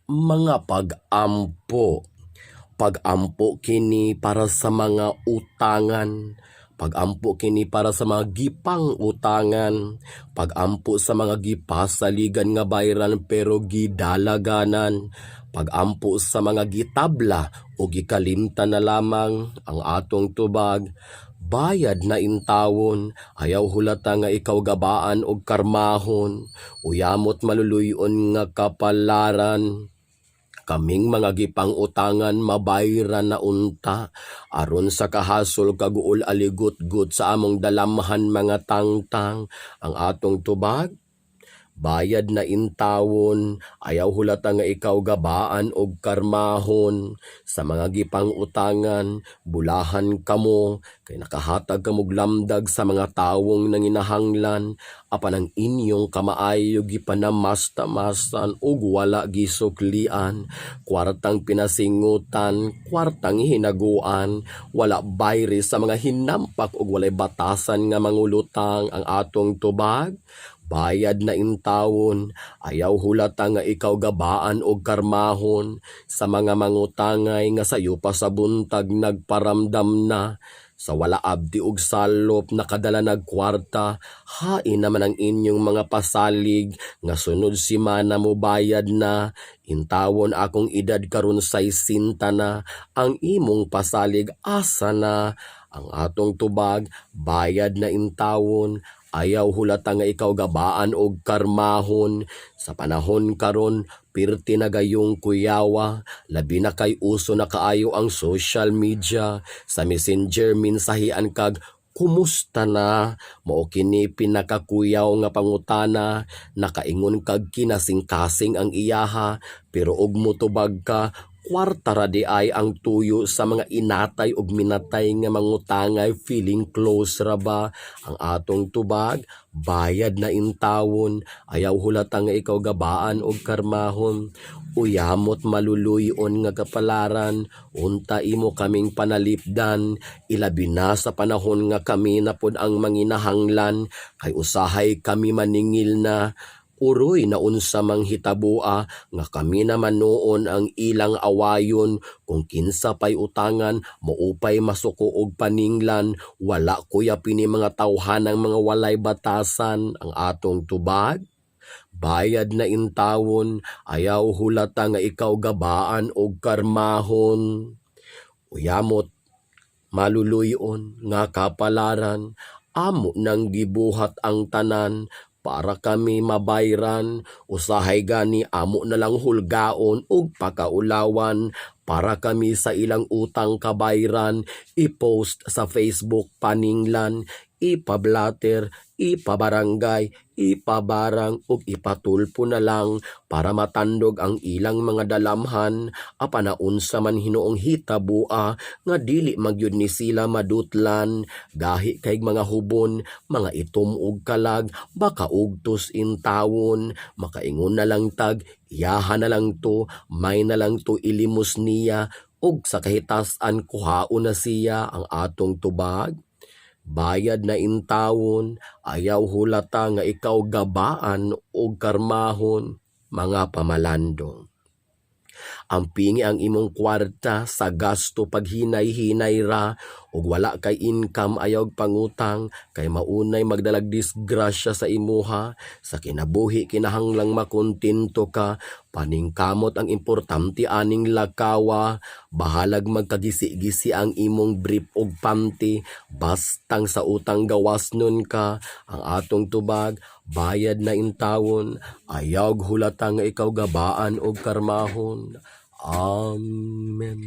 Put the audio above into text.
Mga pag-ampo. Pag-ampo kini para sa mga utangan. Pag-ampo kini para sa mga gipang utangan. Pag-ampo sa mga gipasaligan nga bayran pero gidalaganan. Pag-ampo sa mga gitabla o gikalimtan na lamang. Ang atong tubag, bayad na intawon, ayaw hulata nga ikaw gabaan og karmahon, uyamot maluluyon nga kapalaran. Kaming mga gipang-utangan, mabayran na unta aron sa kahasol kaguol aligutgut sa among dalamhan mga tangtang. Ang atong tubag, bayad na intawon, ayaw hulata nga ikaw gabaan og karmahon. Sa mga gipang-utangan, bulahan kamo kay nakahatag kamog lamdag sa mga tawong nanginahanglan, apan ang inyong kamaayo gipanamastamasan ug wala gisuklian. Kwartang pinasingutan, kwartang hinaguan, wala bayri sa mga hinampak ug walay batasan nga mangulutang. Ang atong tubag, bayad na intawon, ayaw hulata nga ikaw gabaan og karmahon. Sa mga mangutangay nga sayo pa sa buntag nagparamdam na, sa wala abdi og salop nakadala nag kwarta, hain naman ang inyong mga pasalig nga sunod simana mo bayad na. Intawon, akong edad karon 60 na, ang imong pasalig asa na? Ang atong tubag, bayad na intawon, ayaw hulata nga ikaw gabaan og karmahon. Sa panahon karon, pirti na gayong kuyawa, labi na kay uso na kaayo ang social media. Sa Messenger mensahian kag "Kumusta na?" Mao kini pinakakuyaw nga pangutana. Nakaingon kag kinasingkasing ang iyaha, pero og motubag ka, kwarta ra di ay ang tuyo sa mga inatay ug minatay nga mangutangay, feeling close ra ba? Ang atong tubag, bayad na intawon, ayaw hulata nga ikaw gabaan og karmahon. Uyamot maluluyon nga kapalaran, unta imo kaming panalipdan, ilabi na sa panahon nga kami na pod ang manginahanglan, kay usahay kami maningil na. Uroy na unsa mang hitabua nga kami naman noon ang ilang awayon kung kinsa pay utangan, moupay masuko og paninglan. Wala kuya pini mga tawhanang mga walay batasan. Ang atong tubag, bayad na intawon, ayaw hulata nga ikaw gabaan og karmahon. Uyamot maluluyon nga kapalaran, amo nang gibuhat ang tanan para kami mabayran. Usahay gani amo na lang hulgaon ug pakaulawan para kami sa ilang utang kabayran. I-post sa Facebook paninglan, ipablatter, ipabarangay, ipabarang ug ipatulpo na lang para matandog ang ilang mga dalamhan, apan naunsa man hinuong hitabua nga dili magyud ni sila madutlan. Gahi kay mga hubon, mga itom og kalag, baka ugtos intawon. Makaingon na lang tag iyaha na lang to, may na lang to ilimos niya ug sa kahitas-an kuhaon na siya. Ang atong tubag, bayad na intawon, ayaw hulata nga ikaw gabaan og karmahon. Mga pamalandong. Ampingi ang imong kwarta sa gasto paghinay-hinay ra ug wala kay income, ayaw pangutang kay maunay magdalag disgrasya sa imuha. Sa kinabuhi kinahanglang makontento ka, paningkamot ang importante aning lakawa. Bahalag magkagisi-gisi ang imong brief og panty, bastang sa utang gawas nun ka. Ang atong tubag, bayad na intawon, ayaw hulata nga ikaw gabaan og karmahon. Amen.